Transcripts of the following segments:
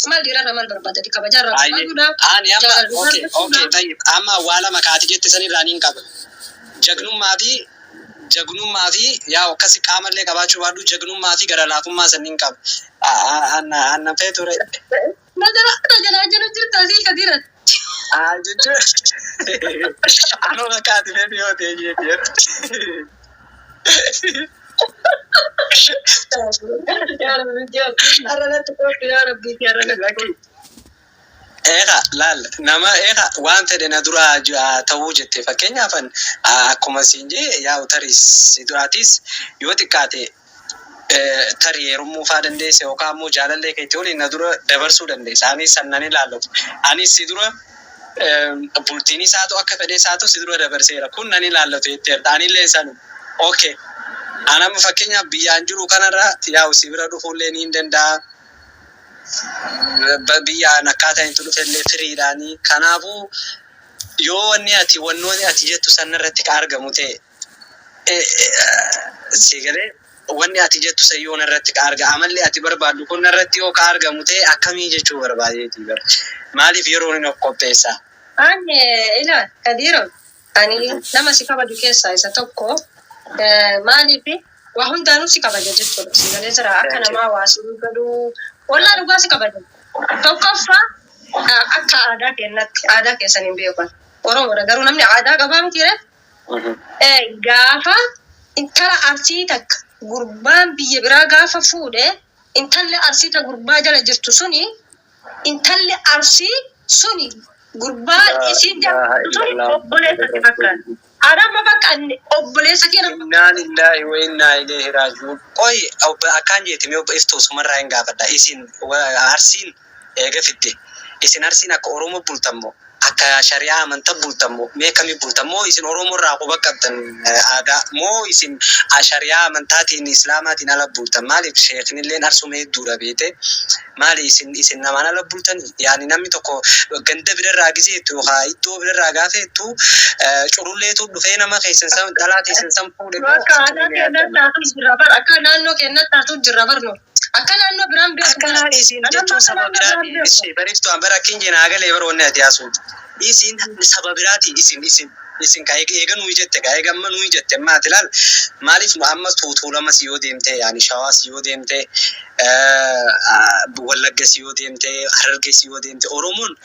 Maal dhiirarra maal barbaadati? Kabajaarraa Ayyee. barbaadudha. Ani amma Jaalala okay okay barbaadudha. Tayyib, amma waa lama kaati jette sanirraa niin qaba. Jagnummaa fi jagnummaa fi yaa akkasi qaamallee qabaachuu baadhu, jagnummaa fi gara laafummaa sanniin qaba. Anna anna feeture. Na jala na jalaa jala jirta asii kadiran. Ah, jechuun anoo bakka ati feetu yoo ta'e jechuudha. Yaa Rabbi, har'a natti kootu, yaa Rabbi, har'a natti Lakki. kootu. Eega laal, nama eega waan fedhe na duraa ta'uu jette, fakkeenyaaf an akkuma siin jee yaa'u tarii si duraatis yoo xiqqaate tarii heerumuu faa dandeesse yookaan ammoo jaalallee keetti waliin na dura dabarsuu dandeessa. Anis san nan ilaallatu. Anis si dura bultiinis haa ta'u, akka fedhes haa ta'u, si dura dabarseera. Kun nan ilaallatu jetteerta. Anillee sanu. Okay. An amma fakkeenyaaf biyyaan jiru kanarra yaa'u si bira dhufuullee ni danda'a. Biyyaan akkaataa itti dhufellee firiidhaanii. Kanaafuu yoo wanni ati wannoonni ati jettu sanarratti ka argamu ta'e, si galee, wanni ati jettu san yoo narratti ka arga, amalli ati barbaaddu kun narratti yoo ka argamu ta'e akkamii jechuu barbaadeeti bara. Maaliif yeroo inni of qopheessa? Ani ilaal Kadiiro, ani nama si kabaju keessaa isa tokko. Maaliif waa hundaanuu si kabaja jechuudha. Si galee jira, akka namaa waa si godhuu wallaa dhugaa si kabaja. Tokkoffaa, akka aadaa keenyatti, aadaa keessan hin beekan. Oromoodha garuu namni aadaa qabaa miti ree? Gaafa intala Arsii takka gurbaan biyya biraa gaafa fuudhe, intalli Arsii ta gurbaa jala jirtu suni, intalli Arsii suni gurbaa isiin jala jirtu suni obboleessa si fakkaata. Anamma bakka obboleessa kee nama. Innaa lillaahi wa innaa ilayhi raaji'uun. Qoy, akkaan jeeti, mee obbo Iftuu sumarraa hin gaafadha. Isin Arsiin eega fidde. Isin Arsiin akka Oromoo bultan moo, akka shari'aa amantaa bultan moo, mee akkamii bultan moo? Isin Oromoo irraa quba qabdan aadaa moo isin shari'aa amantaatiin Islaamaatiin ala bultan? Maaliif sheeknilleen Arsuma hedduudha beete? Maali, isin namaan ala bultan? Yaani namni tokko ganda birarraa giseettu yookaan iddoo birarraa gaafeettu cululleetu dhufee nama keessan san, dhalaa teessan san fuudhe moo? Akka aadaa akkamiin keenyatti yaaddan? haatu jira bar, akka naannoo keenyatti haatu jira bar, nu akka naannoo biraan beeku Akka bara. naan isin Anamma jechuun akka saba naannoo biraan biraati. beeku. Ishi bariftu an bara akkin jeen haa galee bara wanni ati haasuutu. Isin saba biraati, isin ka eega nuyi jette, ka eega amma nuyi jette, amma ati ilaal, maaliif nu amma Tuulamas yoo deemte, yaani Shawaas yoo deemte, Wallaggas yoo deemte, Hararges yoo deemte, Oromoon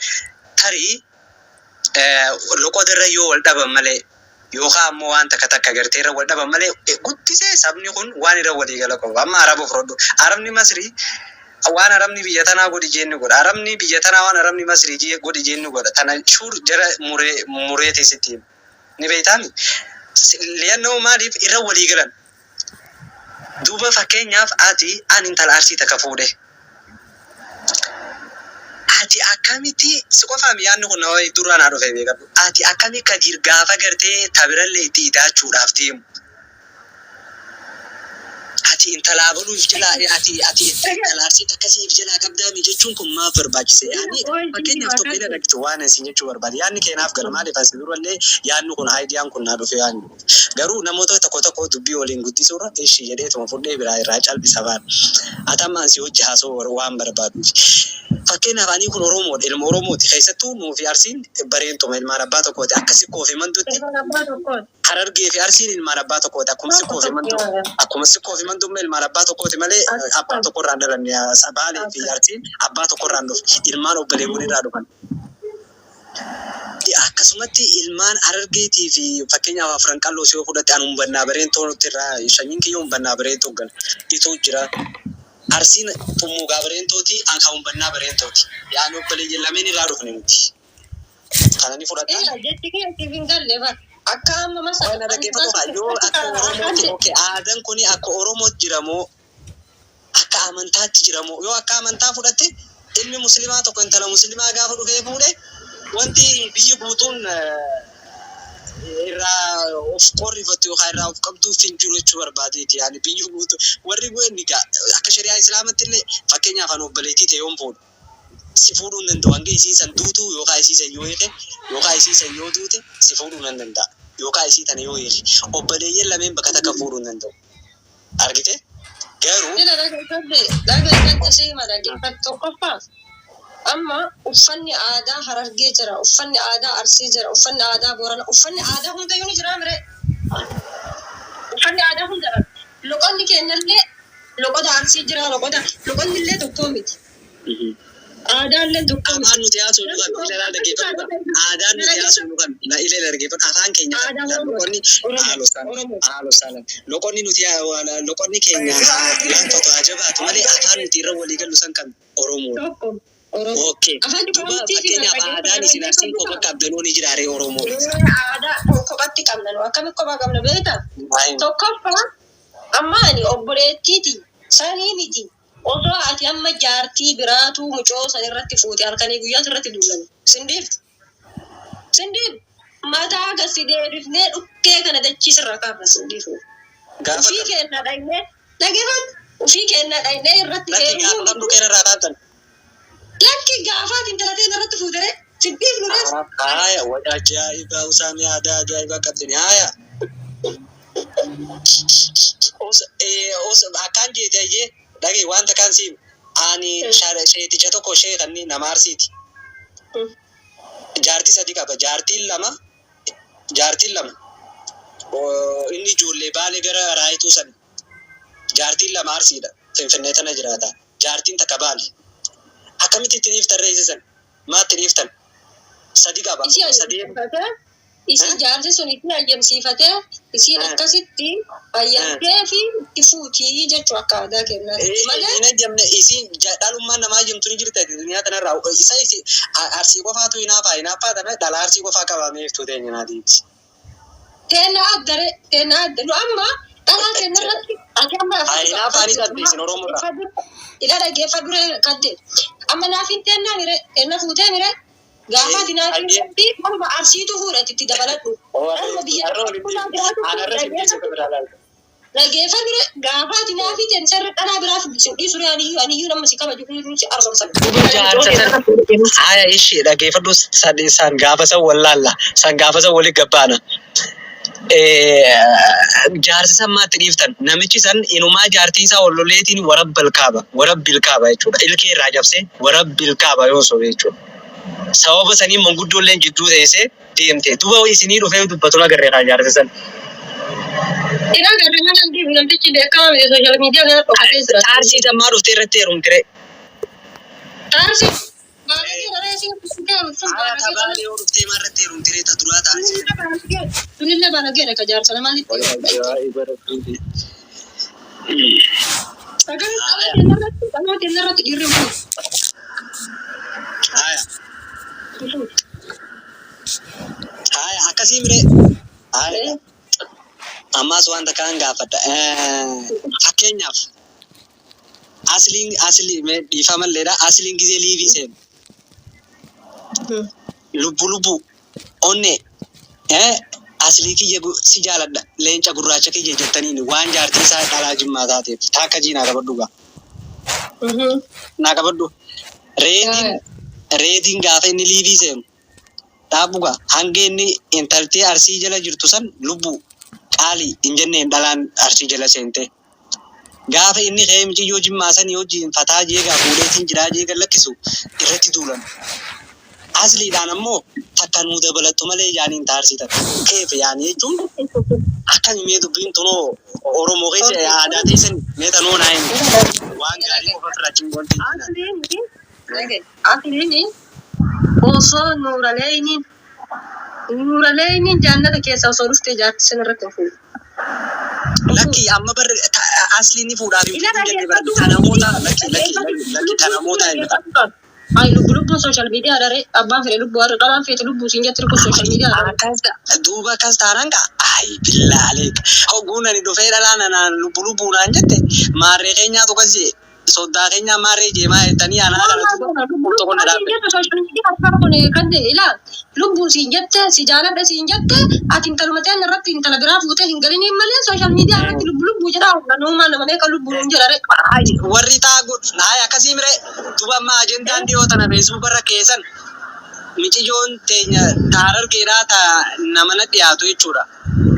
tarii loqoda irra yoo wal dhaban malee yookaan ammoo waan takka takka gartee irra wal dhaban malee, guddisee sabni kun waan irra walii gala qabu. Amma Araba fudhadhu. Arabni Masrii waan Arabni biyya tanaa godhi jeenni godha. Arabni biyya tanaa waan Arabni Masrii godhi jeenni godha. Tana shuur jara muree muree teessitti hima. Ni beektaami? Liyannoo maaliif irra walii galan? Duuba fakkeenyaaf ati ani intala Arsii takka fuudhe. Ati akkamitti, si qofaami yaadni kun nama durraa naa dhufe beekadhu. Ati akkami Kadiir gaafa gartee tabirallee itti idaachuudhaaf deemu, ati intala abaluu if jalaa, ati intala Arsii takkasii if jalaa qabdaami jechuun kun maaf barbaachise? Yaani fakkeenyaaf tokko hin argitu waan isin jechuu barbaade. Yaadni keenaaf gala, maaliif asi durallee yaadni kun, ideaan kun naa dhufe waan garuu namoota tokko tokko dubbii waliin guddisuurra ishi jedheetuma fudhee biraa irraa cal'isa baan. Ati amma ansi hojii haasa'uu waan barbaaduuf. Fakkeenyaaf ani kun Oromoodha, ilma Oromooti. Keessattuu nuu fi Arsiin bareentuma ilmaan abbaa tokkooti. Akka Sikkoo fi Manduutti. Ilmaan abbaa tokkooti. Harargee fi Arsiin ilmaan abbaa tokkooti. Akkuma Tokko Sikkoo fi Manduu. Akkuma Sikkoo fi Manduu ilmaan abbaa tokkooti malee abbaa tokkorraa hin dhalanne. Baalee fi Arsiin abbaa tokkorraa hin dhufne. Ilmaan obboleewwan irraa dhufan. Akkasumatti ilmaan Harargeetii fi fakkeenyaaf Afran Qalloo yoo fudhatte, an Humbannaa Bareentootti irraa, sanyiin kiyya Humbannaa Bareentoo gala. Itoo jira. Arsiin Xummuugaa Bareentooti, an kan Humbannaa Bareentooti. Yaani obboleeyyan lameen irraa dhufne nuti. Kana ni fudhattaa? Ila jechi kee siif hin galle bar. Akka amma masa Qoy, na dhaggeeffatu kaa, yoo akka Oromootti, okay, aadaan kuni akka Oromootti jira moo akka amantaatti jira moo? Yoo akka amantaa fudhatte, ilmi muslimaa tokko intala muslimaa gaafa dhufee fuudhe, wanti biyyi guutuun irraa of qorrifattu yookaan irraa of qabduuf hin jiru jechuu barbaadeeti. Yaani biyyi guutuu warri ni akka shari'aa Islaamatti illee, fakkeenyaaf an obboleettii ta'e yoon fuudhu, si fuudhuu hin danda'u hanga isii san duutuu, yookaan isii san yoo hiike, yookaan isii san yoo duute si fuudhuu nan danda'a, yookaan isii tana yoo hiike, obboleeyyan lameen bakka takka fuudhuu hin danda'u. Argite garuu. Ila dhaggeeffadhe, dhaggeeffadhe, si hima, dhaggeeffadhe. Tokkoffaa, Amma uffanni aadaa Harargee jira, uffanni aadaa Arsii jira, uffanni aadaa Boorana, uffanni aadaa hundayyuu ni jira mire. Uffanni aadaa hunda jira. Loqonni keenyallee loqoda Arsii jira, loqoda loqonni illee tokkoo miti. Aadaallee tokkoo miti. Afaan nuti haasofnu kan ila dhaggeeffadhu kan aadaan nuti haasofnu kan la ila dhaggeeffadhu afaan keenya kan Aadaa la Oromooti. loqonni Oromoo. haalo saalan Oromoo. haalo saalan loqonni nuti loqonni keenya laaffatu haa jabaatu malee afaan nuti irra walii gallu san kan Oromoodha. Tokko. Oromoo. Okay. Afaan Duuba Oromootii fi fakkeenyaaf aadaan isin Arsiin dhaggeeffadhu kopha qaba. qabdanuu ni jira ree Oromoo keessa. Aadaa kophatti qabna nu akkamitti kophaa qabna beektaa? Tokkoffaa amma ani obboleettiiti sanii miti osoo ati amma jaartii biraatu mucoo san irratti fuute halkanii guyyaa irratti duulan sindiif sindiif mataa gasi deebifnee dhukkee kana dachii sirraa kaafna sindiif Gaafa ufii kam? keenna dhaynee dhageeffadhu ufii keenna dhaynee irratti Lakki gaafa heerumuu kam miti dhukkee irraa kaaftan? Lakki gaafaati intala ta'e irratti fuutere sindiif nu rees. Haaya, wal ajaa'ibaa usaamii aadaa ajaa'ibaa qabdani. Haaya. Akkaan jeete ayyee dhagee wanta kaan siim ani sheeticha tokko shee kanni nama Arsiiti. Jaartii sadi qaba. Jaartiin lama jaartiin lama inni ijoollee Baalee gara Raayituu san jaartiin lama Arsiidha. Finfinnee tana jiraata. Jaartiin takka Baale. Akkamitti itti dhiiftan reessisan? Maatti dhiiftan? Sadi qaba. Isii Sadeen. ayyamsiifatee, isii jaarsi sun isii ayyamsiifatee, isiin akkasitti ayyamtee fi itti fuutii jechuu akka aadaa kennaatti. Malee Hin ajjamne isiin dhalummaan namaa ajjamtu ni jirti duniyaa tanarraa. Isa isi Arsii qofaatu hinaafaa hinaaffaa tana dhala Arsii qofaa qabamee iftuu teenya naatiiti. Teenna addare, teenna adda. Nu amma dhalaa teenna irratti ati amma Hinaaffaanis adda isin Oromoodha. Ila dhaggeeffadhu ree kadde. Amma naafiin teennaa mire, teenna fuutee mire. Gaafa ati naafiin irratti amma Arsiitu fuudhati itti dabaladhu. Amma biyya Dhaggeeffadhu ree gaafa ati naafii teen sarara dhalaa biraa sin dhiisu ree aniyyuu aniyyuu nama si kabaju kun si arrabsan. Haya ishee dhaggeeffadhu san gaafa san wallaalla san gaafa san walitti gabbaana. Jaarsi san maatti dhiiftan namichi san inumaa jaartii isaa walloleetiin warabbil kaaba warabbil kaaba jechuudha ilkee irraa cabsee warabbil kaaba yoo sobe jechuudha. Sababa sanii manguddoolleen jidduu teessee deemte duba isinii dhufee dubbatu agarreera jaarsi san. Ina garri mana hin namtichi beekamaa miti social media kana dhokatee jira. Arsii sammaa dhuftee irratti heerumtire. Arsii baaragee raree siin sun Haya baaragee tabaalee yoo dhuftee maa irratti heerumtire ta duraa ta'an. Sunillee baarageedha ka jaarsa namaatti. Sagal dhalaa keenya irratti dhiirri hin fuudhu. Haya. Haya akkasii miree. Haya. Ammaas wanta kaan gaafadha. Fakkeenyaaf asliin aslii mee dhiifamalleedha asliin gizee liivii seenu lubbu lubbu onne aslii kiyya si jaaladha leenca gurraacha kiyya jettaniin waan jaartii isaa dhalaa Jimmaa taateef taakka jii naa qabadhu gaa naa qabadhu reediin reediin gaafa inni liivii seenu dhaabbu gaa hanga inni intaltee Arsii jala jirtu san lubbu qaalii hin jenneen dhalaan Arsii jala seente. Gaafa inni ka'ee mucayyoo Jimmaa sanii wajjin fataa jeegaa fuudheetiin jiraa jeegan lakkisu irratti duulan. Asliidhaan ammoo takka nuu dabalattu malee yaaniin taarsii takka. Keef yaanii jechuun akkami mee dubbiin tunoo Oromoo keessa aadaa teessan mee tanoo naa himi. Waan gaarii qofa irraa wanti hin Asliin osoo nuuraleeyniin nuuraleeyniin jannata keessa osoo dhuftee jaarti san irratti hin fuudhu. Lakki amma bar asliin ni fuudhaaf hin fuudhu jenne bara ta namoota lakki lakki lakki lakki ta namoota hin Ay lubbu lubbuun social media dharee abbaan fedhe lubbuu har'a dhalaan feete lubbuu siin jetti kun social media dharee. Akkas duuba akkas taanaan kaa ay billaalee hogguun ani dhufee dhalaan anaan lubbu lubbuu naan jette maarree keenyaatu kas jee soddaa keenyaa maarree jeemaa jettanii anaa kana Lubbu tokko na siin dhaabbe. jette social media harkaa kun kan ta'e ilaa lubbuu siin jette si jaaladha siin jette ati intaluma ta'an irratti intala biraa fuutee hin galiniin malee social media irratti lubbu lubbuu jedhaa nuumaa nama meeqa lubbuu nuun jedha ree. Ay warri taa godhu ay akkasii mire duuba amma ajendaan dhiyoo tana Facebook irra keessan miciyyoon teenya ta Harargeedhaa ta nama na dhiyaatu jechuudha.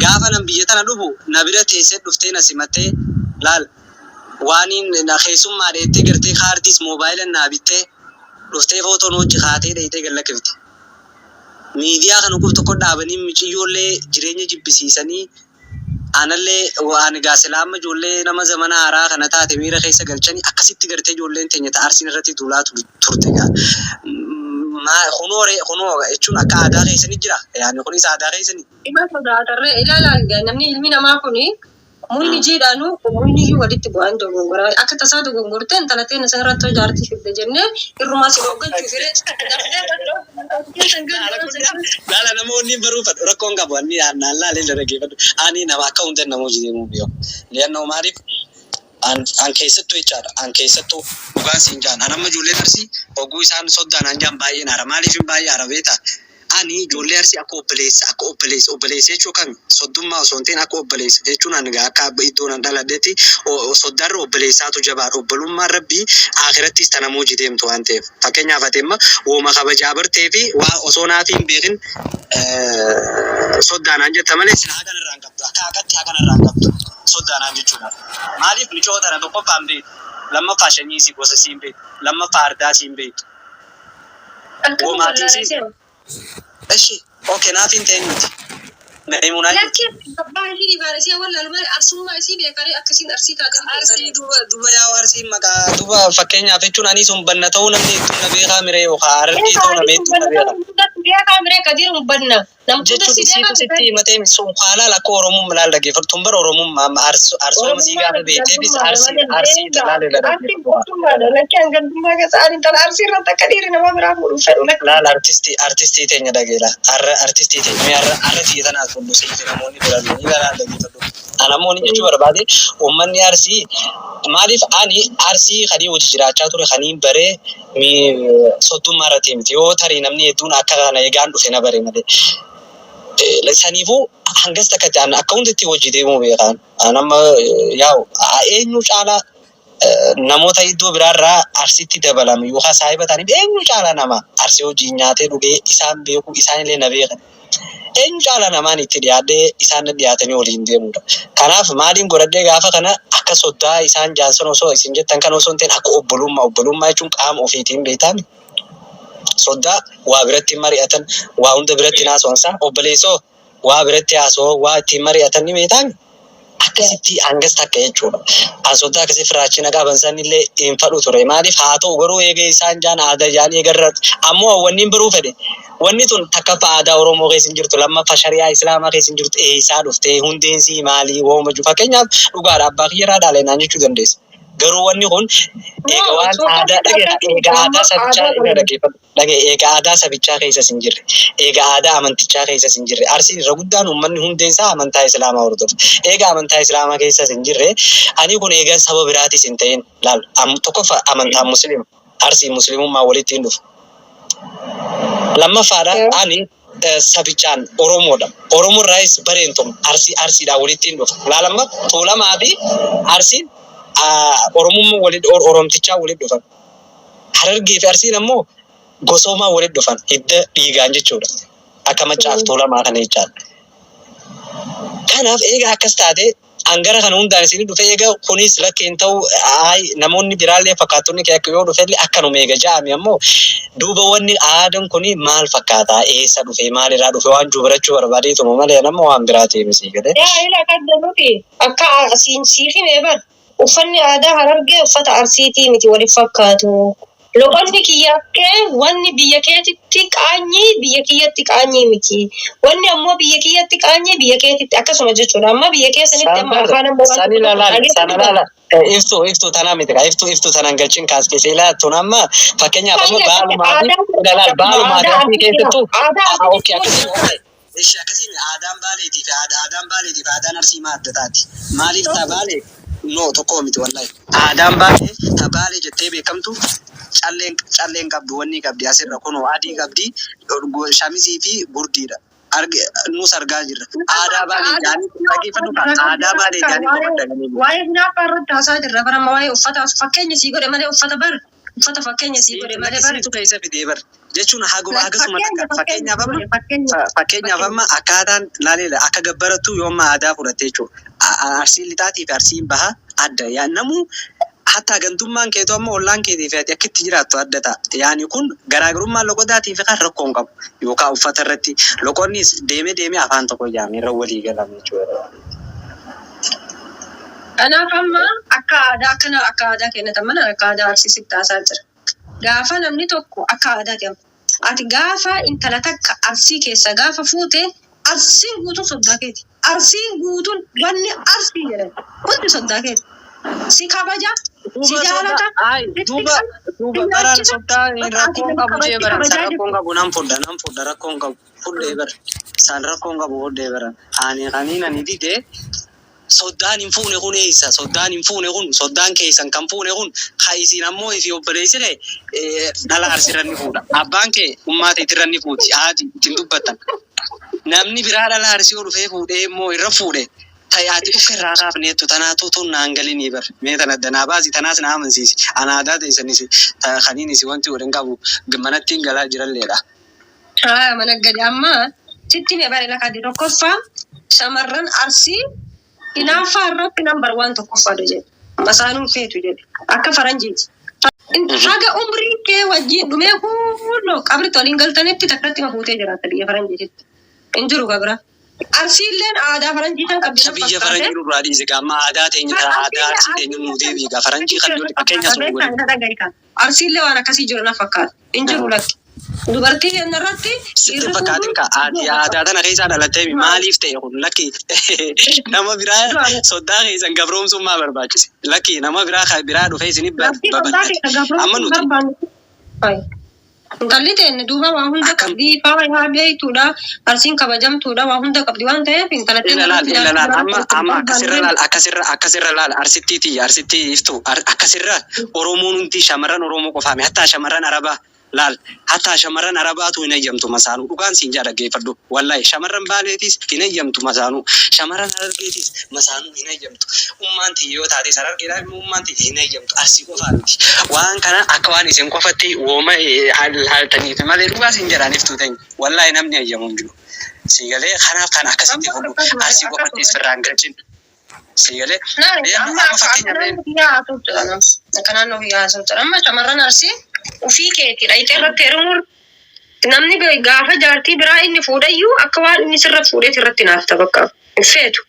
Gaafa nan biyya tana dhufu na bira teessee dhuftee na simattee laal waaniin na keessummaa dheettee gartee kaardiis moobaayila naa bittee Dhuftee footoon hojii kaatee dheeyitee gad lakkifte. Miidiyaa kana qub tokko dhaabanii miciyyoollee jireenya jibbisiisanii, anallee ani gaa silaa amma ijoollee nama zamana haaraa kana taate miira keessa galchanii akkasitti gartee ijoolleen teenya ta Arsiin irratti duulaa turte gaa. Kunoo ree, kunoo jechuun akka aadaa keessanii jira. Yaani kunis aadaa keessanii. Ima sodaatarree ilaalaa, namni ilmi namaa kuni muyni jiidhaanu muyni iyyuu walitti bu'aan dogongora. Akka tasaa dogongortee intala teenya san irratti hoo jaartii fidde jennee irrumaa si dhoggachuu firee. Laala, namoonni baruu fadhu rakkoon qabu, ani naan laalee dhaggeeffadhu. Ani nama akka hunda nama hojii deemuu biyyo. Li'annoo maaliif an keessattuu jechaadha. An keessattuu dhugaan siin jaan. An amma ijoolleen Arsii oguu isaan soddaan an jaan baay'een aara. Maaliif hin baay'ee aara beektaa? Ani ijoollee Arsii akka obboleessa, akka obboleessa, obboleessa jechuu kami soddummaa osoo hin ta'in akka obboleessa jechuun, ani gaa akka iddoo an dhaladhetti soddaarra obboleessaatu jabaadha. Obbolummaan Rabbii akhirattis tana hojii deemtu waan ta'eef. Fakkeenyaaf ati amma wooma kabajaa bartee fi waa osoo naafii hin beekin soddaanaan jetta malee sila hagan irraa hin qabdu. Akka haqatti hagan irraa hin qabdu soddaanaan jechuudha. Maaliif micoo tana tokkoffaa hin beektu. Lammaffaa shanyii isii, gosa isii hin beektu. Lammaffaa ardaa isii hin beektu. Woomaatii isii. Eshi, okay, naaf hin ta'in miti. Meemunaa. Lakki, abbaa ishii dhibaare wallaalu malee Arsummaa isii beekaree, akkasiin Arsii taate ni Arsii beekaree. Duuba yaa Arsiin maqaa duuba fakkeenyaaf jechuun ani sun banna ta'uu namni hedduu na beekaa miree yookaan Harargee ta'uu nama hedduu na beekaa. Beekaa miree, Kadir banna. Namtu Jechuun si isiitu beekaa. Sitti himatee sun haalaal akka Oromummaa laal dhaggeeffatu tun bara Oromummaa amma Arsooma sii gaafa beekteefis Arsii laal Arsiin gandummaadha. Lakki, an gandummaa keessa ani intala Arsii irratti akka dhiirri nama biraa fuudhu fedhu lakki. Laal, artistii teenya dhageela. Arra artistii teenya mee arra arra tiyya tanaas fuudhu siif namoonni biraa ni laal dhaggeeffadhu. Ana ammoo ni jechuu barbaade, uummanni Arsii maaliif, ani Arsii kanii hojii jiraachaa ture kanii baree soddummaa irratti miti, yoo tarii namni hedduun akka kana eegaan dhufe na bare malee. Saniifuu hangas takka an akka hundatti hojii deemuu beekan. An amma yaa'u eenyu caalaa namoota iddoo biraarraa Arsiitti dabalame yookaan saahiba ta'aniif, eenyu caalaa nama Arsii hojii nyaatee dhugee isaan beeku, isaanillee na beekan. Eenyu caalaa namaan itti dhiyaadhee isaan na dhiyaatanii waliin deemudha. Kanaaf maaliin godhadhee gaafa kana akka soddaa isaan jaansan osoo isin jettan kana osoo hin ta'in akka obbolummaa, obbolummaa jechuun qaama ofiitiin beektaami. Soddaa waa biratti mari'atan, waa hunda biratti haasa'an, obboleessoo waa biratti haasa'oo waa ittiin mari'atan ni beektaami. Akkasitti hangas takka jechuudha. An soddaa akkasii firaachina qaban sanillee hin fadhu ture. Maaliif haa ta'u garuu eega isaan jaan aadaa jaan eegarra ammoo wanni hin baruu fedhe. Wanni tun takkaffaa aadaa Oromoo keessa hin jirtu, lammaffaa shari'aa Islaamaa keessa hin jirtu, eessaa dhuftee, hundeensi maalii wooma jiru. Fakkeenyaaf dhugaadha, abbaa kiyya dhaalee naan jechuu dandeessa. Garuu wanni kun eega waan aadaa dhage, eega aadaa sabichaa eega dhaggeeffadhu. Dhage, eega aadaa sabichaa keessas hin jirre, eega aadaa amantichaa keessas hin jirre. Arsiin irra guddaan uummanni hundeen isaa amantaa Islaamaa hordofa. Eega amantaa Islaamaa keessas hin jirre, ani kun eega saba biraatis hin ta'in laal, tokkoffaa amantaa Musliima. Arsiin Muslimummaa walitti hin dhufu. Lammaffaadha, ani sabichaan Oromoodha. Oromoo irraayis bareentum Arsii Arsiidhaan walitti hin dhufu. Laalamma, Tuulamaa fi Arsiin Oromummaa walitti, Oromtichaa walitti dhufan. Harargee fi Arsiin ammoo gosoomaa walitti dhufan, hidda dhiigaan jechuudha. Akka Maccaaf Tuulamaa kana jechaadha. Kanaaf eega akkas taate, angara kana hundaan isin dhufe, eega kunis lakki hin ta'u, namoonni biraallee fakkaattonni kee akka yoo dhufellee akkanuma eega ja'ame, ammoo duuba wanni aadaan kuni maal fakkaata, eessa dhufe, maalirraa dhufe waan jiru barachuu barbaadeetuma malee nama waan biraa ta'e misii galee. Yaa ila kadda nuti akka siin siif himee bar, uffanni aadaa Harargee uffata Arsiitii miti, waliif fakkaatu. Loqonni kiyya akkee wanni biyya keetitti qaanyii biyya kiyyatti qaanyii miti. Wanni ammoo biyya kiyyatti qaanyii biyya keetitti akkasuma jechuudha. Amma biyya keessanitti amma afaan amma waan Sani laala, sana laala. Iftu tana miti ka iftu tanan galchin kaas keessa ilaa tun amma fakkeenyaaf amma baalumaa fi ilaalaal baalumaa fi Arsii keessattuu okay, akkasii okay. Ishi akkasiin aadaan Baaleetii fi aadaan Baaleetii fi aadaan Arsii maa adda taati? Maaliif ta Baalee no tokko miti wallahi. Aadaan Baalee ta Baalee jettee beekamtu calleen qabdu, wanni qabdi asirra kunoo adii qabdi, shamizii fi gurdiidha. Arge, nus argaa jirra. Aadaa Baalee jaanii dhaggeeffadhu kaa, aadaa Baalee jaanii qofa dhaganii. Waa'ee hinaaffaa irratti haasaa jirra bara, amma waa'ee uffata fakkeenya sii godhe malee, uffata bar, uffata fakkeenya sii godhe malee bar. Siitu keessa fidee bar jechuun haguma hagasuma takka fakkeenyaaf amma akkaataan laaleela akka gabbarattu yoo amma aadaa fudhatte jechuudha. Arsiin lixaatii fi Arsiin bahaa adda. Yaa namuu Hatta gandummaan keetu amma ollaan keetii fi ati akkitti jiraattu adda ta'a. Yaani kun garaagarummaan loqodaatii fi kan rakkoo hin qabu. Yookaan uffata irratti loqonnis deemee deemee afaan tokko ijaarame irra walii galame jechuudha. Kanaaf amma akka aadaa kana akka aadaa keenyatti mana akka aadaa Arsiisitti haasaa jira. Gaafa namni tokko akka aadaati amma. Ati gaafa intala takka Arsii keessa gaafa fuute, Arsiin guutuun soddaa keeti. Arsiin guutuun, wanni Arsii jedhan hundi soddaa keeti. Si kabaja, si Duuba jaalata, soddaa ay sitti duuba qaba, si duuba baraan nyaachisa. soddaa Bakka ati rakkoon nama qabu jee kabajti baran san kabajaa rakkoon jirtu. qabu nan fudha, nan fudha, rakkoon qabu fudhee bara san rakkoon qabu fudhee baran ani kaniin ani didee soddaan hin fuune kun eessa? Soddaan hin fuune kun, soddaan keessan kan fuune kun ka isin ammoo ifi obboleessi kee dhala Arsirra ni fuudha, abbaan kee ummaa teetirra ni fuuti, haati ittiin dubbattan. Namni biraa dhala Arsii yoo dhufee fuudhee immoo irra fuudhe ta'e ati dhufe irraa kaafneettu tanaatu tun naan galinii bar. Mee tana adda naa baasi, tanaas na amansiisi. Ana aadaa teessanis kaniin isi wanti godhan qabu manattiin galaa jiralleedha. Haa, mana gadi amma sitti mee bare lakkaatti tokkoffaa shamarran Arsii hinaaffaa irratti number one tokkoffaadha jedhe. Masaanuun feetu jedhe. Akka faranjiiti. Haga umrii kee wajjin dhumee hulloo qabritti waliin galtanitti takkatti ma fuutee jiraatta biyya faranjiititti. Hin jiru gabra. Arsiilleen aadaa faranjii kan qabdi Isa na biyya fakkaate. faranjii nurraa dhiise gaa, amma aadaa teenya tana aadaa Arsii teenya nuu deebii gaa, faranjii kan yoo fakkeenya sun godhe. Arsiillee waan akkasii jiru na fakkaata. Hin jiru lakki. Dubartii kenna irratti Sitti dhiirri fakkaatin fuudhuun ka ati aadaa tana keessaa dhalattee maaliif ta'e kun? Lakki, nama biraa soddaa keessan gabroomsuun maa barbaachise? Lakki, nama biraa kan biraa dhufee isinif Lakkii soddaa babal'ate. keessa Amma gabroomsuun nuti barbaannu. Intalli teenne duuba waa hunda akkam qabdi. Faayaa beektuudha. Arsiin kabajamtuudha. Waa hunda qabdi waan ta'eef intala Ila teenya laal irratti ila jaarsa laal biraa amma fuudhuun amma akkasirra barbaannu. laal akkasirra akkasirra laal Arsittii tiyya, Arsittii iftu, akkasirra Oromoon hundi shamarran Oromoo qofaami. Hattaa shamarran Arabaa laal, hattaa shamarran Arabaatu hin hayyamtu masaanuu. Dhugaan siin jaa, dhaggeeffadhu. Wallahi shamarran Baaleetis hin hayyamtu masaanuu, shamarran Harargeetis masaanuu hin hayyamtu. Ummaan tiyya yoo taates Harargeedhaa immoo ummaan tiyya hin hayyamtu. Arsii qofaa miti. Waan kana akka waan isin qofatti wooma laaltaniif malee dhugaa siin jedhaan, iftuu teenya, wallahi namni hayyamu hin jiru. Si galee? Kanaaf kan akkasitti Amma fudhu akkasuma Arsii qofattis akkasuma. firraan galchin. Si galee? Naa Mee amma amma amma akka akka fakkeenyaaf mee naannoo biyyaa haasa'u jedhama. Akka naannoo biyyaa haasa'u jedhama. Amma shamarran Arsii ofii keetii dhayitee irratti heerumuun namni gaafa jaartii biraa inni fuudhayyuu akka waan inni sirra fuudheet irratti naafta, bakka hin feetu.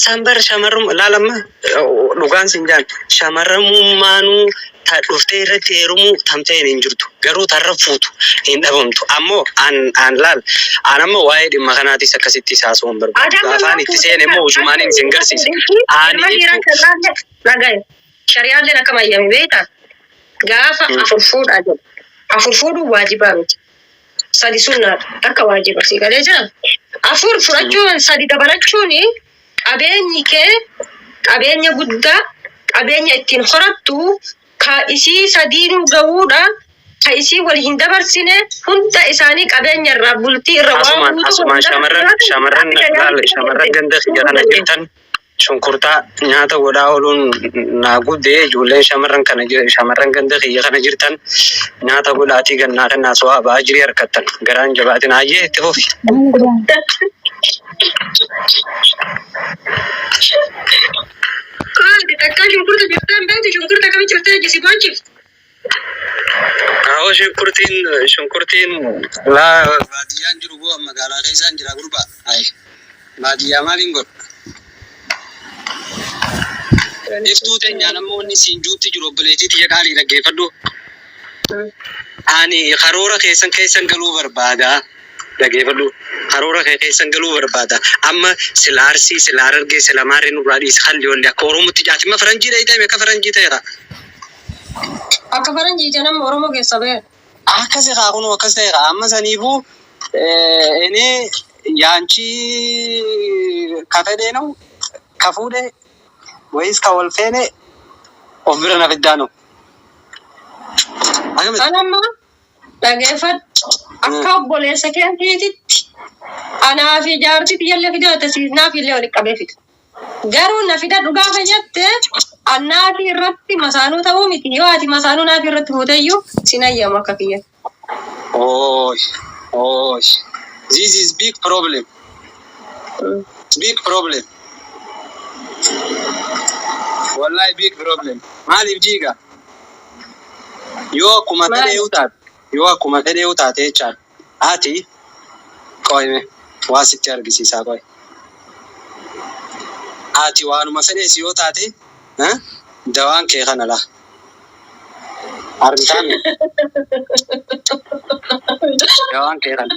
Sanbar shamarrum laalamma, dhugaan siin jaan, shamarramummaanuu ta dhuftee irratti heerumuu tamteen hin jirtu, garuu tarra fuutu hin dhabamtu. Ammoo an an laal, an amma waa'ee dhimma kanaatis akkasitti haasa'uu hin barbaadu. Aadaan Gaafaan namaa itti seene immoo ujumaaniin isin garsiisa. Ani ilma dhiiraa iftu sharraallee dhagaye. Shari'aalleen akkam ayyame beektaa? Gaafa afur fuudhaa jedhu. Afur fuudhuun waajibaa miti. Sadi sunnaadha. Akka waajiba si galee jira. Afur fudhachuun, sadi dabalachuun, qabeenyi kee qabeenya guddaa, qabeenya ittiin horattu ka isii sadiinuu gahuudha, ka isii wal hin dabarsine hunda isaanii qabeenya irraa bultii irra waan Asumaan guutuu asumaan shamarran shamarran laal, shamarran ganda kiyya kana jirtan, shunkurtaa nyaata godhaa ooluun naa gubdee. Ijoolleen shamarran kana shamarran ganda kiyya kana jirtan, nyaata godhaatii gannaa kennaa so'aa ba'aa jirii harkattan garaan jabaatin. Ayyee, itti fufi. Kaati takkaa shunkurta jirtee hin beektu, shunkurta akkamitti jirtee jisi boonchiftu. Awwa, shunkurtiin shunkurtiin laa baadiyyaan jiru boo, magaalaa keessaan jira gurbaa. Ayi, baadiyyaa maaliin godha? Iftuu teenyaan ammoo inni siin juutti jiru, obboleettii tiyya qaalii, dhaggeeffadhu. Ani karoora keessan keessan galuu barbaada. Dhaggeeffadhu. Karoora kee keessan galuu barbaada. Amma sila Arsii, sila Harargee, sila Maarree nurraa dhiisi, kalli olli akka Oromootti jaatimma faranjii dhayitame akka faranjii ta'eera. Akka faranjiiti nama Oromoo keessa ba'e. Akkasi kaa, kunoo akkas ta'e kaa. Amma saniifuu እኔ ያንቺ ከፈዴ ነው ከፉዴ ወይስ ከወልፌኔ of bira na fiddaa ነው akkamitti? Anamma dhageeffadhu, akka obboleessa keetiitti anaa fi jaartii tiyyallee fidee naaf illee walitti qabee fida. Garuu na fida dhugaa fayyadde annaafi irratti masaanuu ta'uu miti, yoo ati masaanuu naafi irratti fuuteyyuu sin ayyamu akka kiyya. Oh, oh, this is big problem. Big problem. Wallahi big problem. Maaliif jiiga? Yoo akkuma Maali? fedheeyu taate, yoo akkuma fedheeyu taate jechaadha. Ati qoyme waa sitti argisiisaa qoy. Ati waanuma fedhees yoo taate, dawaan kee kana laa. Argitaami? Dawaan kee kana.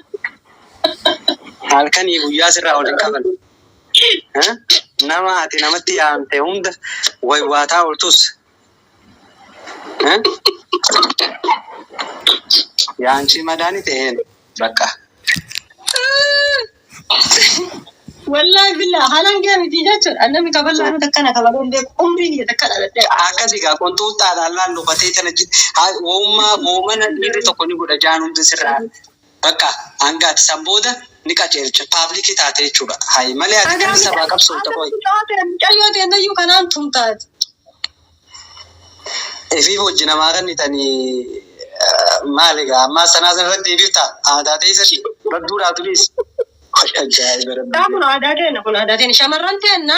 Halkanii guyyaa sirraa ol hin qaban. Nama ati namatti yaamte hunda waywaataa ooltus. Yaanchi madaani ta'een bakka. Wallahi billah halangee miti jechuudha. Namni kaballaan akkana kabaluun beeku umrii kiyya takka dhaladhee. Akkasi gaa qonxuuxxaadhaan laan lufatee tana woommaa woomana dhiirri tokko ni godha jaan hundi sirraa. Bakka hanga ati san booda ni qajeelcha paablikii taate jechuudha. Hayi malee ati kan sabaa qabsoofta qoy. Mucayyoo ta'e kanaan tumtaati. Ifiif hojii namaa kan itanii maali gaa ammaa sanaa sanarratti deebifta aadaa ta'e sadi badduudhaa tulis. Ajaa'iba rabbi. Kun aadaa keenya, kun aadaa keenya. Shamarran teenna,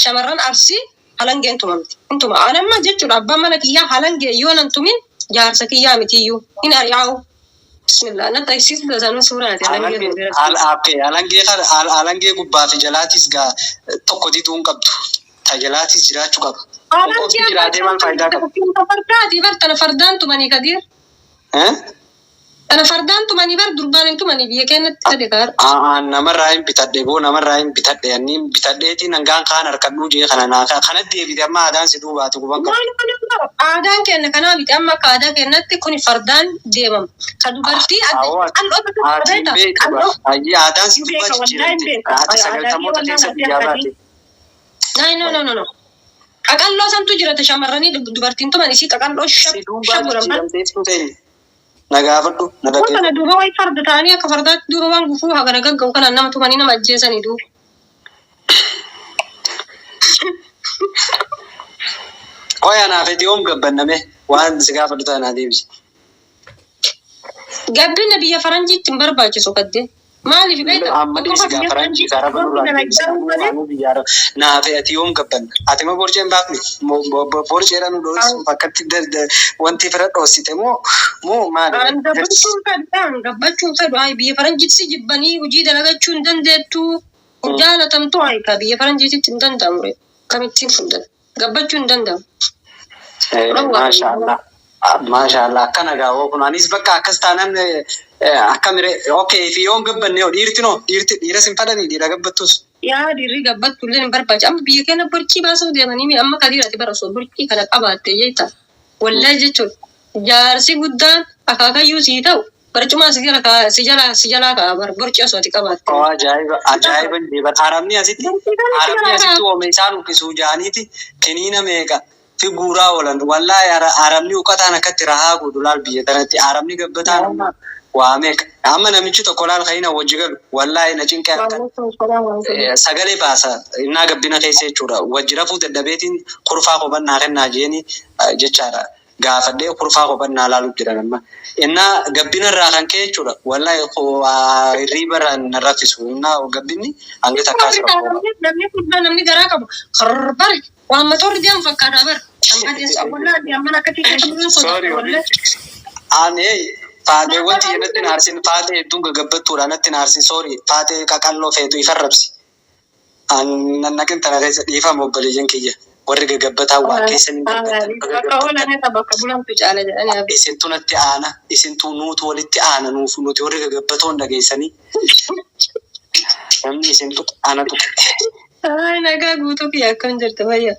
shamarran Arsii halangeen tumamti. Hin tuma. Anamma jechuudha abbaan mana kiyyaa halangee yoo nan tumin jaarsa kiyyaa mitiyyuu hin ari'aa'u. Bismillah, natti agarsiisu tasanuu suuraati halangee tumtee. Alangee kana alangee gubbaa fi jalaatis gaa tokko diduu hin qabdu. Ta jalaatis jiraachuu qaba. Qofti jiraatee maal faayidaa qaba? Fardaati bar, tana fardaan tumanii, Kadir. Tana fardaan tumanii bar, durbaan hin tumanii biyya keenyatti sadi kaar. Namarraa hin bitadhe boo, namarraa hin bitadhe, anni bitadheetiin hangaan kaan harkadhuu jee kana naa kana deebite amma aadaan si duubaati guban qabu. Aadaan keenya kanaa miti, amma akka aadaa keenyatti kuni fardaan deemama. Ka dubartii adda qal'oo Ati hin beektu ba. Ayyee, aadaan si duubaa jijjiiramte. Ati 90moota keessa biyyaa baate. No, no, no, no. Qaqalloo santu jirate shamarranii dubartiin tuman isii qaqalloo Si duubaa shab godhan. jijjiiramteetu teenya. Na gaafadhu na Kun dhaggeeffadhu. kana duuba wayi farda ta'anii akka fardaatti duuba waan gufuu hagana gagga'u kanaan nama tumanii nama ajjeesanii duuba. Qoy, anaaf eti yoom gabbanname? Waan si gaafadhu ta'a naa deebisi. Gabbina biyya faranjiitti hin barbaachisu kaddee. Maaliif beektaa? Amma dhiisi gaa faranjii fi araba nurraa deebisi. Anuu biyya araba. Naaf ati yoom gabbanna? Ati ma borcee hin baafne? Borceedha nu dho'isuuf akkatti wanti fira dhoosite moo maali? An gabbachuun fedhu, gabbachuun fedhu. Ay, biyya faranjiitti si jibbanii hojii dalagachuu hin dandeettu. Hin jaalatamtu, ay, ka biyya faranjiitti hin danda'amu. Kamittiin fuudhan? Gabbachuu hin danda'amu. Maashaallah. Maashaallah, akkana gaa kun anis bakka akkas taanaan akkamire, okay, fi yoon gabbanne hoo, dhiirti noo, dhiirti dhiira sin fadhanii dhiira gabbattus. Yaa, dhiirri gabbattu illee hin barbaachisu. Amma biyya keenya borcii baasuu deemanii amma kadiirati bara osoo borcii kana qabaatte jecha. Wallahi jechuun jaarsi guddaan akaakayyuu sii ta'u barcumaa si jala si jalaa ka'a bar borcii osoo ati qabaatte. Oh, ajaa'iba, ajaa'iba deeban. Arabni asitti Borcii kana si arabni jalaa asitti ka'a. oome isaan uffisuu jaaniiti kiniina meeqa fi guuraa oolan. Wallaahi arabni uqqataan akkatti rahaa godhu laal biyya tanatti. Arabni gabbataan amma waa meeqa. Amma namichi tokko laal ka'ina wajji galu. Wallaahi na cinqee halkan. Sagalee baasa innaa gabbina keessa jechuudha. Wajji rafuu dadhabeetiin kurfaa kophannaa kennaa jeeni jechaadha. Gaafadhee kurfaa kophannaa laaluuf jedhan amma. Innaa gabbina irraa kan ka'e jechuudha. Wallaahi hirriiba irraa na raffisu. Innaa gabbinni hanga takkaa si rakkoo qaba. Namni furdaan, namni garaa qabu bari waan motorri deemu fakkaata bar. Amma deessu wallahi amma akkatti keessa bu'uun Sorry, sodaata wallahi. Ani faatee wanti natti hin aarsin, faatee hedduun gagabbattuudha natti hin aarsin, sorry, faatee qaqalloo feetu ifarrabsi. An naqin tana keessa, dhiifama obboleeyyan kiyya warri gagabbataa waan keessa hin gabbatan. Bakka oolan irra bakka bulantu caala jedhanii abdi. Isintu natti aana, isintu nuutu walitti aana, nuuf nuti warri gagabbatoon dhageessanii namni isin tuqe ana tuqe. Ay, nagaa guutuu kiyya, akkam jirtu, fayya?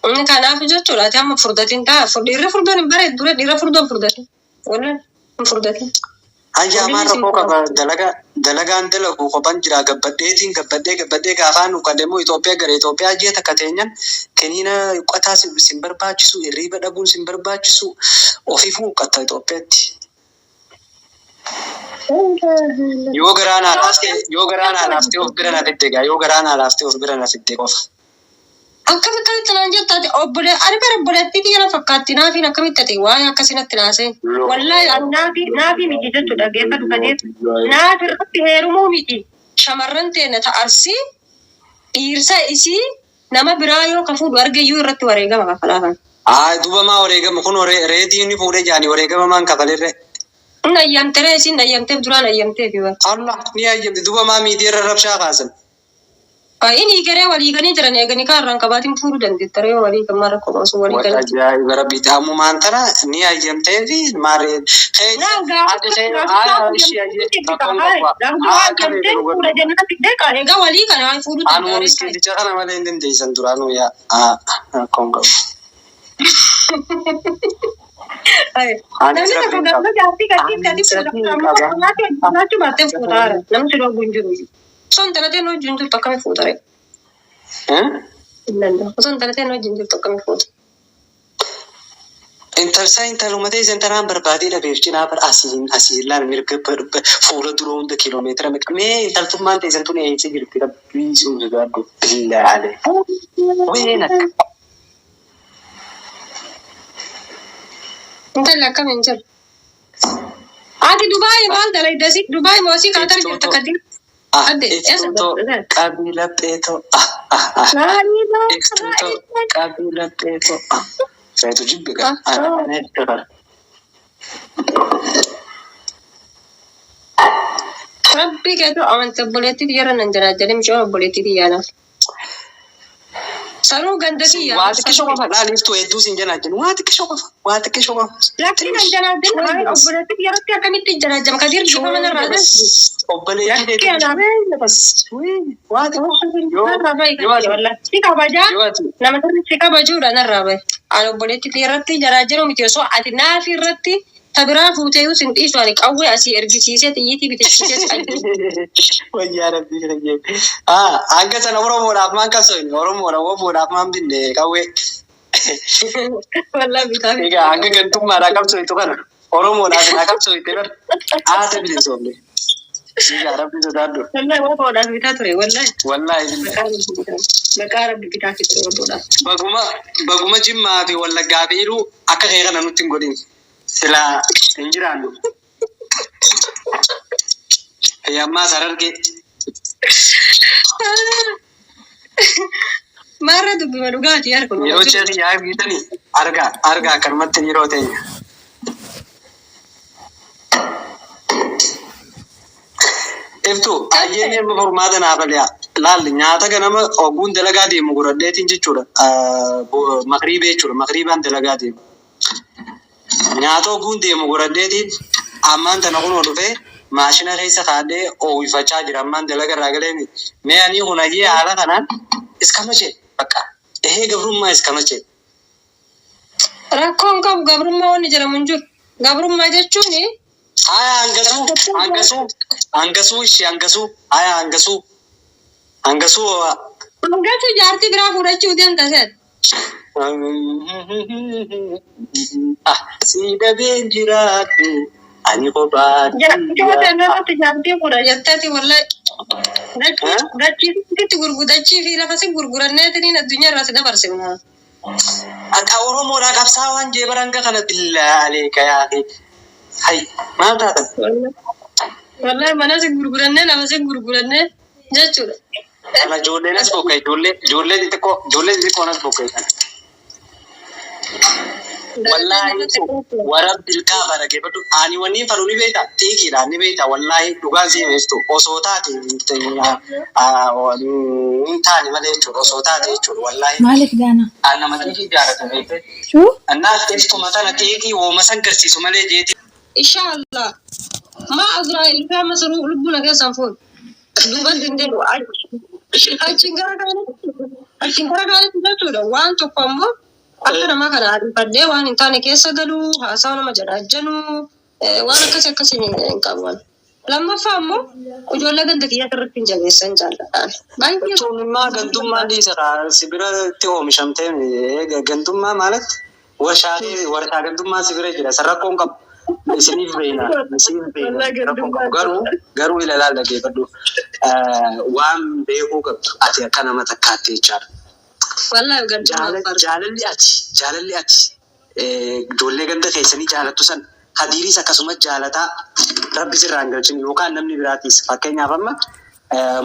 Inni kanaaf jechuudha ati amma furdatiin ta'a. Dhiirri furdoon hin bareedu dura, dhiirra furdoon furdatin. Wallahi hin furdatin. Hayyaa, maal rakkoo qaba? Dalagaan dalagu kophan jira, gabbadheetiin gabbadhee gabbadhee gaafaan uqademmoo Itoophiyaa gara Itoophiyaa ji'a takka teenyan kiniina uqqataa sin barbaachisu, hirriiba dhabuun sin barbaachisu, ofiifuu uqqatta Itoophiyaatti. Yoo garaa naa laaftee of bira na fidde gaa, yoo garaa naa laaftee of bira na fidde qofa. Akkamitti naan jettu ati obbolee, ani bara obboleettii kiyya na fakkaatti, naafiin akkamitti ati waa'ee akkasii natti naasee. Wallahi ani naafii miti jechuudha, dhaggeeffatu kadeef. Naafi irratti heerumuu miti. Shamarran teenya ta Arsii dhiirsa isii Nama biraa yoo ka fuudhu arge iyyuu irratti wareegama kafalaa. Haa, duuba maa wareegama kun reetii inni fuudhee jaanii wareegama maan kafalirre. Inni ayyamteree isiin ayyamteef duraan ayyamteef yoo. Allah ni ayyamte, duuba maa miidiyaa irra rabshaa kaasan? Inni garee walii ganii jiran eeganii kaarraan qabaatiin fuudhuu dandeettaree yoo walii gammaa rakkoo osoo walii galanii. Ajaa'iba rabbiiti, ammumaan tana ni ayyamtee fi maarree. Egaa walii kana fuudhuu Anuma dandeettaree. miskiiticha kana malee hin dandeessan duraanuu, yaa rakkoon qabu. Namni tokko gaafa jaartii gadi gadi fuudha. Baattee fuudhaara. Namni si dhoobu hin jiru. Osoo hin talateen hojii hin jirtu, akkami fuudhare? Hin danda'u. Osoo hin talateen hojii hin jirtu, akkami fuudha? Intalsaa intaluma ta'e santaraan barbaadee dhabeef cinaa bar asiin asiin laal, mirga fuula dura hunda kiiloomeetira meeqa, mee intaltummaan ta'e santuun eessa jirti? Rabbii si sodaadhu, billaalee ween akka. Intalli akkam hin jiru. Ati Dubaay maal dalagda si? Dubaay moo asii Qatar jirta kadi? Adde, eessa Iftuutoo jirta? qabii lapheetoo, iftuutoo qabii lapheetoo, feetu jibbi qaba. Rabbii keetu amante, obboleettii xiyyaara nan jira jedhee mucaa obboleettii xiyyaanaaf. Sanuu ganda kiyya. Waa xiqqishoo qofa laal, iftuu hedduu siin jalaa jennu, waa xiqqishoo qofa, waa xiqqishoo qofa. Lakki, nan janaajjan, obboleettii xiyyaarratti akkamitti janaajjama? Kadir bifa mana irraa Obboleettii Lakki teetu anaaf. bas waa xiqqoo Narraa bahi. Yoo ati Wallahi si kabajaa. Yoo ati Nama sirri si kabajuudha, narraa bahi. Ani obboleettii xiyyaarratti janaajjanuu miti, osoo ati naafi irratti tabiraa fuutee sin dhiisu, ani qawwee asii ergisiisee xiyyiitii bitachiisee si ajjeesu. Wayyaa rabbii fayyee. Ah, hanga sana Oromoodhaaf maan qabsoofne? Oromoodhaaf Oromoodhaaf maan binne qawwee? Wallahi bitaa. Egaa hanga gantummaadhaa qabsooftu kana Oromoodhaaf haa qabsoofte bar haata bilisoomne. Egaa rabbi sodaadhu. Wallahi waboodhaaf bitaa ture wallahi. Wallaahi billahi. Maqaa rabbi bitaa fi ture waboodhaaf. Baguma baguma Jimmaa fi Wallaggaa fi Iluu akka kee kana nutti hin godhin. Silaa hin jiraannu. Ammaas Harargee. Maarra dubbima dhugaatii harka. Yeroo ceeti yaa argitanii argaa argaa akkanumatti yeroo teenya. Iftu ayyeen amma furmaata naa bali'a. Laalli nyaata ganama ogguun dalagaa deemu godhadheetiin jechuudha. Makriibee jechuudha. Makriibaan dalagaa deemu. Nyaata ogguun deemu godhadheetiin ammaan tana kunoo dhufee maashina keessa kaadhee oowwifachaa jira. Ammaan dalaga irraa galeemi. Mee ani kun ayyee haala kanaan iskamache bakka. Ehee, gabrummaa iskamache. Rakkoon qabu, gabrummaa wanni jedhamu hin jiru. Gabrummaa jechuun Haya, hangasuu hangasuu hangasuu ishee hangasuu, haya hangasuu hangasuu. Hangatu jaartii biraa fuudhachuu deemta seet. Ah, si dhabeen jiraadhu ani kophaa. Irratti jaartii fuudha jetteeti wallahi. Dachii sitti gurgudachii fi lafa si gurguranneetiniin addunyaa irraa si dabarsina. Akka Oromoodhaa qabsaa waan jee baranga kana, billaalee kayaate. Hay, maal taatan? Wallahi mana si gurgurannee lafa si gurgurannee jechuudha. Kana ijoolleen as bokka, ijoollee ijoollee xixiqqoo, ijoollee xixiqqoon as bokka. Wallaahi warabbil kaaba, dhaggeeffadhu, ani wanni faru ni beekta, xiiqiidha ni beekta. Wallaahi dhugaan si himeeftu, osoo taate hin taane malee jechuudha, osoo taate jechuudha, wallaahi. Maaliif gaana? An nama xiiqii jaalatu, beekte. Shuu? Annaaf iftuma tana xiiqii wooma san garsiisu malee jeeti. Inshallah. Ma Azraa'il kama suru lubbuu na keessaan fuudhu. Duuban hin jedhu. Achiin gara kaanitti, achiin gara kaanitti jechuudha. Waan tokko ammoo akka namaa kana ariifadhee waan hin taane keessa galuu, haasawa nama jedhaa waan akkasii akkasii hin qabu. Lammaffaa ammoo ijoollee ganda kiyyaa irratti hin jabeessan jaalladhaan. Baay'ee. Gantummaa gantummaa dhiisa, si biratti oomishamtee gantummaa ማለት warshaalee, warshaa gantummaa si bira jira, san rakkoon qabu. Isiniif beena, isiniif beena, rakkoon qabu. Garuu garuu ilaalaal, dhaggeeffadhu, waan beekuu qabdu ati akka nama takkaatti jechaadha. Wallaahi gantummaa. Jaalalli ati ijoollee ganda keessanii jaalattu san hadiiriis akkasumas jaalataa rabbi sirraa hin galchin, yookaan namni biraatis, fakkeenyaaf amma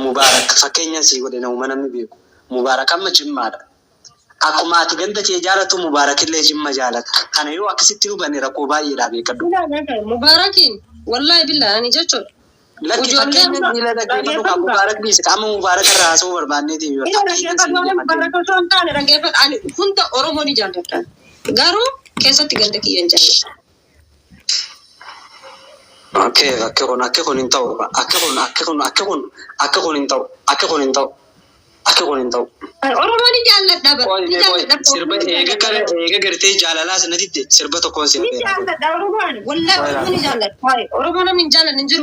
Mubaarak fakkeenya sii godhe, namuma namni beeku. Mubaarak amma Jimmaadha. Akkuma ati ganda kee jaalatu Mubaarakillee Jimma jaalata. Kana yoo akkasitti hubanne rakkoo baay'eedha, beekadhu. Mubaarakiin wallaahi billaa ani jechuudha. Lakki, fakkeenya miila dhaggeeffadhu kan Mubaarak dhiise, qaama Mubaarak irraa haasa'uu barbaanneeti. Ila dhaggeeffadhu, waan Mubaarak osoo hin taane dhaggeeffadhu, ani hunda Oromoo ni jaalladha. Garuu keessatti ganda kiyya hin jaalladha. Okay, akka kun hin ta'u. Akka kun hin ta'u. Akka kun hin ta'u. Akka kun hin ta'u. Oromoo ni jaalladha bara. Qoy Ni mee qoy jaalladha. Sirba eega kana eega gartee jaalalaa sana didde, sirba tokkoon si Ni hafeera. jaalladha Oromoo ani. Wallaahi Oromoo ni jaalladha. Oromoo namni hin jaallanne hin jiru.